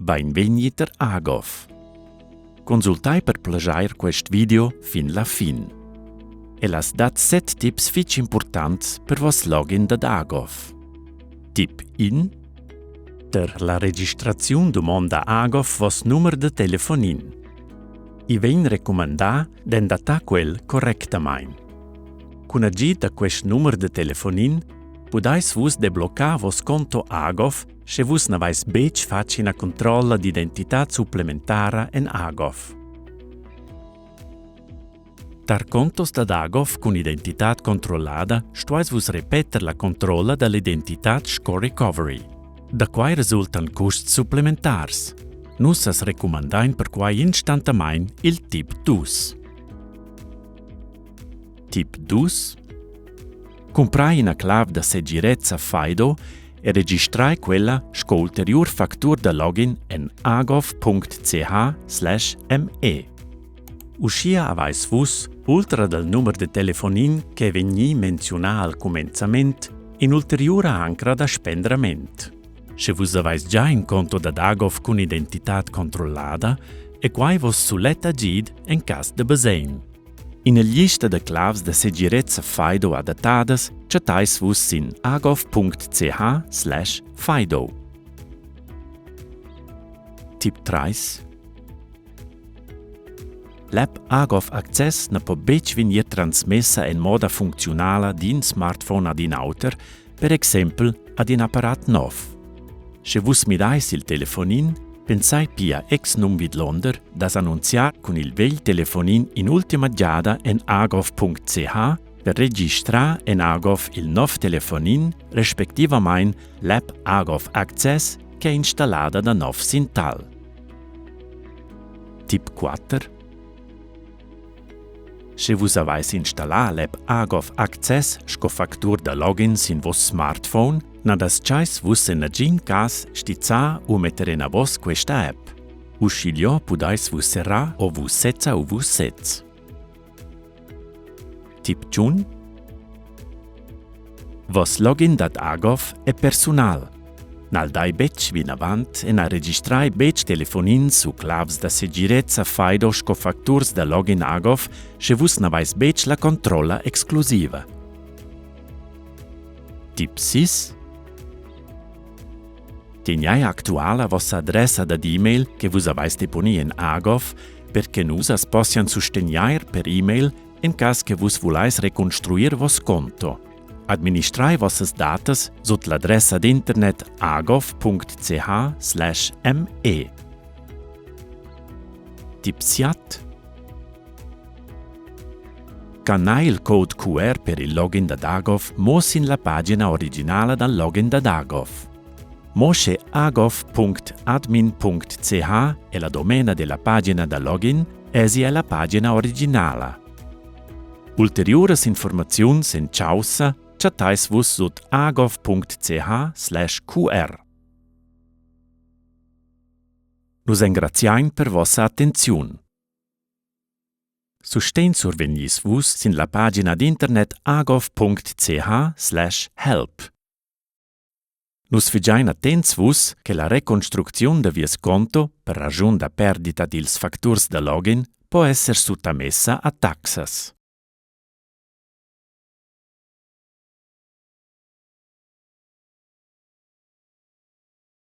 Bainvegni tar AGOV. Consultai per plaschair quest video fin la fin. El as dat set tips fitg impurtants per voss login dad AGOV. Tip 1 Per la registraziun dumonda AGOV voss numer da telefonin. I vegn recumandà d'endatar quel correctamain. Cun agid da quest numer da telefonin pudais vus debloccar voss conto AGOV sche vus n'avais betg fatg ina controlla d'identitad supplementara en AGOV. Tar contos dad AGOV cun identitad controllada stuais vus repeter la controlla da l'identitad sco recovery. Da quai resultan custs supplementars. Nus as recumandain perquai instantamain il tip 2. Tip 2 Cumprai ina clav da segirezza FIDO e registrai quella sco ulteriur factur da login en agov.ch/me. Uschia avais Vus, ultra dal numer da telefonin ch'è vegnì menziunà al cumenzament, in'ulteriura ancra da spendrament. Sche Vus avais già in conto dad Agov cun identitad controllada, è quai voss sulet agid en cas da basegn. Ina glista da clavs da segirezza FIDO adattadas chattais Vus sin agov.ch/fido. Tip 3 L'app Agov Access na po betg vegnir transmessa en moda funcziunala d'in smartphone ad in auter, per exempel ad in apparat nov. Sche vus midais il telefonin, pensai pia exnum vidlonder da s'annunziar cun il vegl telefonin in'ultima giada en agov.ch per registrar en Agov il nov telefonin, respectivamain l'app Agov Access ch'è installada da nov sin tal. Tip 4 Sche vus avais installà l'app Agov Access sco factur da login sin voss smartphone, na dastgais vus en nagin cas stizzar u metter enavos questa app. Uschigliò pudais vus serrar o vus sezza u vus sez. Tip 1 Voss login dad Agov è persunal. N'al dai betg vinavant e na registrai betg telefonins u clavs da segirezza FIDO sco facturs da login Agov, sche vus n'avais betg la controlla exclusiva. Tip 6 Tegnai actuala vossa adressa dad e-mail che vus avais deponì en Agov per che nus as possian sustegnair per e-mail en cas che vus vulais reconstruir voss conto. Administrai vossas datas sut l'adressa d'internet agov.ch/me. Tip 7 Scanai il code QR per il login da Dagov mo sin la pagina originala dal login da Dagov. Mo sche agov.admin.ch è la domena della pagina da login, èsi è la pagina originala. Ulteriuras informaziuns en chaussa chattais vus sut agov.ch/qr. Nus engraziain per vossa attenziun. Sustegn survegnis vus sin la pagina d'internet agov.ch/help. Nus figein attents vus che la reconstrucziun da vies conto per raschun da perdita dils facturs da login po esser suttamessa a taxas.